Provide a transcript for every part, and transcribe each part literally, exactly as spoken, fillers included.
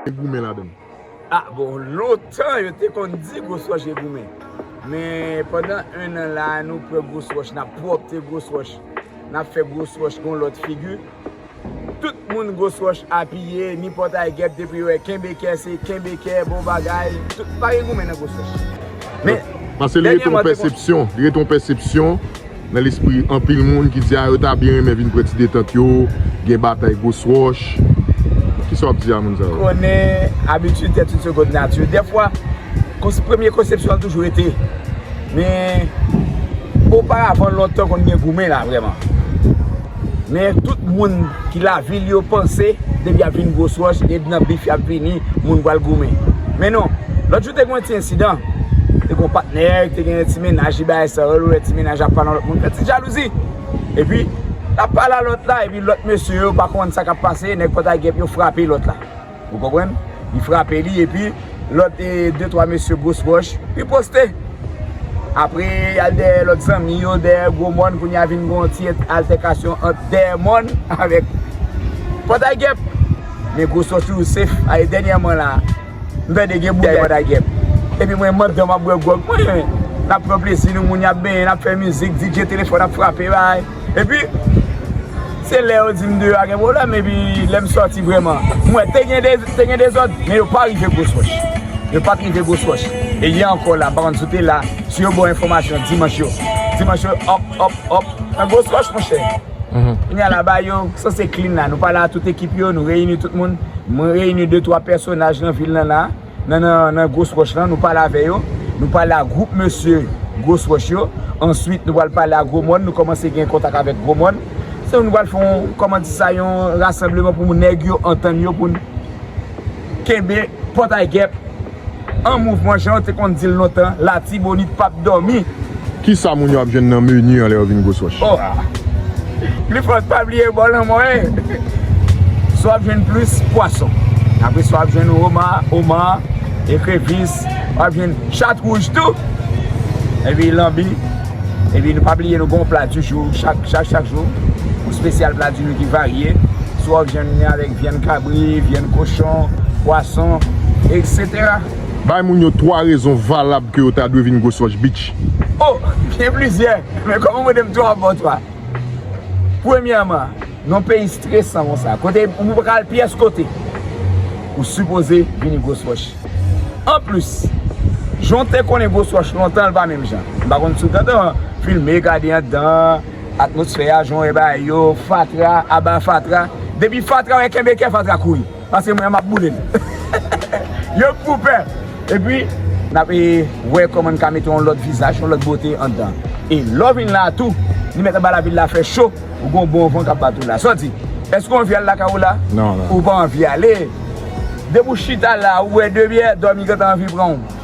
Goumen ladan l. Ah, bon, lontan yo te konn di Gwo Swòch gen goumen. Men pandan en an la, nou pran Gwo Swòch, n ap pwòpte Gwo Swòch, n ap fè Gwo Swòch gon lòt figi. Tout moun Gwo Swòch apiye, ni Pòtay Gèp, depi yo wè kenbe kè, se kenbe kè, bon bagay. Tout, pa gen goumen nan Gwo Swòch. Men, Paske li rete yon pèsepsyon, li rete yon pèsepsyon nan lespri anpil moun ki di a yo ta byen renmen vin pran ti detant yo, gen batay Gwo Swòch. Kisa w ap di a moun sa yo? Konnen abitid tèt yon segond nati. Dèfwa, premye konsepsyon an toujou rete. Men, oparavan, lontan konn gen goumen la vrèman. Men tout moun ki lavil yo panse depi y ap vin Gwo Swòch, e nan bif y ap vini, moun pral goumen. Men non, lòt jou te gen yon ti ensidan. Te gen yon patnè, te gen yon ti mennaj, li bay sa, ou wè ti mennaj ap pale a lòt moun, fè ti jalouzi. Epi, l ap pale a lòt la, epi lòt mesye yo pa konprann sa k ap pase, nèg Pòtay Gèp yo frape lòt la. Ou konprann? Li frape li, epi lòt e, de twa mesye Gwo Swòch riposte. Apre, y al dèyè lòt zanmi yo, dèyè Gwo Mòn, kounye a vin gen yon ti altèkasyon ant dèyè Mòn avèk Pòtay Gèp. Men Gwo Swòch toujou safe. Ay, dènyèman la, m tande gen bouyay Pòtay Gèp. Epi mwen, mandan m ap bwè gwòg mwen, n ap pran plezi nou, moun y ap benyen, n ap fè mizik, D J telefòn ap frape, bay. Epi, se lè yo di m deyò a gen pwoblèm, epi lè m sòti vrèman, m wè te gen de, te gen dezòd, men yo pa rive Gwo Swòch. Yo pa t rive Gwo Swòch. E yè ankò la, m pa konn si w te la, si yo ba w enfòmasyon dimanch yo. Dimanch yo, hòp, hòp, hòp, nan Gwo Swòch, monchè. Kounye a la, ba yo, sanse clean la. Nou pale a tout ekip yo, nou reyini tout moun. Mwen reyini de twa pèsonaj nan vil lan la. Nan, nan, nan Gwo Swòch lan, nou pale avè yo. Nou pale a gwoup mesye Gwo Swòch yo. Answit, nou pral pale a Gwo Mòn. Nou kòmanse gen kontak avèk Gwo Mòn. Se nou pral fè yon, kòman di sa, yon rasanbleman pou nèg yo antann yo pou n kenbe Pòtay Gèp an mouvman, jan yo te konn di l lontan, Latibonit p ap dòmi. Kisa moun yo ap jwenn nan meni an lè yo vin Gwo Swòch? Oh, ah. Pli fò, pa bliye bò lanmò, e. Swa w ap jwenn plis pwason. Apre, swa w ap jwenn oma, oma, ekrevis, w ap jwenn chat wouj tou. Epi lanbi. Epi nou pa bliye nou gen yon pla di jou, chak, chak, chak jou. Yon espesyal pla di jou ki varye. Swa w ap jwenn li avèk vyann kabri, vyann kochon, pwason, etsetera. Bay moun yo twa rezon valab ke yo ta dwe vin Gwo Swòch Beach. Oh, gen plizyè. Men kòman mwen menm twa, m ba w twa. Premyèman, nan yon peyi estresan konsa, kote ou pa ka al pyès kote, ou sipoze vini Gwo Swòch. Anplis, jan w te konnen Gwo Swòch lontan, l pa menm jan. M pa konn si w gentan filme, gade anndan, atmosfè a, jan w wè bagay yo, fatra, aba fatra. Depi fatra wè kenbe kè, fatra kouri. Paske mwen, m ap boule l. Yo pou pè. Epi, n ap e, wè kòman n ka mete yon lòt vizaj, yon lòt bote anndan. E lè w vin la a tou, li mèt anba lavil la fè cho, ou gen yon bon van k ap bat ou la. Sa w di? Èske w anvi al lakay ou la? Non, non. Ou pa anvi ale? Depi w chita la, ou bwè de byè, dòmi gentan anvi pran w.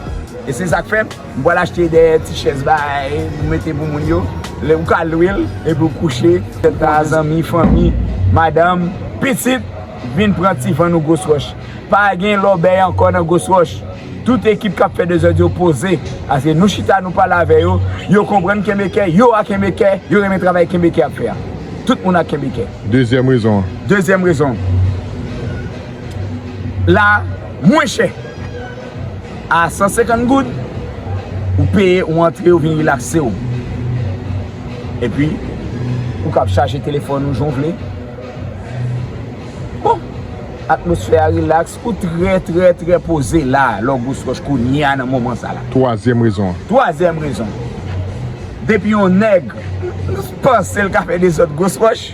E se sa k fè, m pral achte de ti chèz bay, pou mete pou moun yo. Lè ou ka lwe l, epi w kouche. Tèt la, zanmi, fanmi, madanm, pitit, vin pran ti van nou Gwo Swòch. Pa gen lòbèy ankò nan Gwo Swòch. Tout ekip k ap fè dezòd yo poze. Paske nou chita, nou pale avè yo. Yo konprann kenbe kè, yo a kenbe kè, yo renmen travay kenbe kè ap fè a. Tout moun ak kenbe kè. Dezyèm rezon an. Dezyèm rezon. La, mwen chè. A san senkant goud, ou peye, ou antre, ou vin rilakse w. Epi, ou kab chaje telefòn ou jan w vle. Bon, atmosfè a rilaks, ou trè, trè, trè poze la, lè w Gwo Swòch kounye a nan moman sa la. Twazyèm rezon an. Twazyèm rezon. Depi yon nèg panse l ka fè dezòd Gwo Swòch,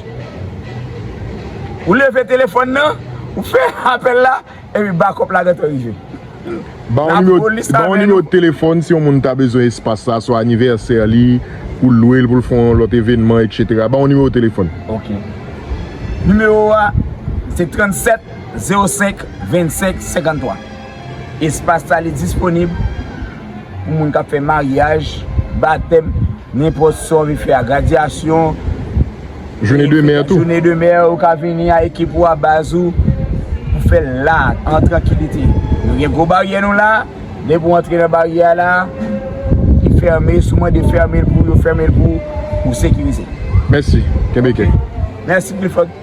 ou leve telefòn nan, ou fè apèl la, epi bakòp la gentan rive. Ba yon nimewo, ba yon nimewo telefòn si yon moun ta bezwen espas la, swa anivèsè li, pou l lwe l, pou l fè yon lòt evènman, etsetera. Ba yon nimewo telefòn. Ok. Nimewo a, se trannsèt zewo senk vennsenk senkanntwa. Espas la, li disponib pou moun k ap fè maryaj, batèm, nenpòt sa w anvi fè a, gradyasyon, Jounen de mè tou. Jounen de mè, ou ka vini a ekip ou a, baz ou, pou fè l la, an trankilite. Nou gen gwo baryè nou la, depi w antre nan baryè a la, li fèmen, si w mande fèmen l pou ou, yo fèmen l pou ou, ou sekirize. Mèsi, kenbe kè. Mèsi, Clifford.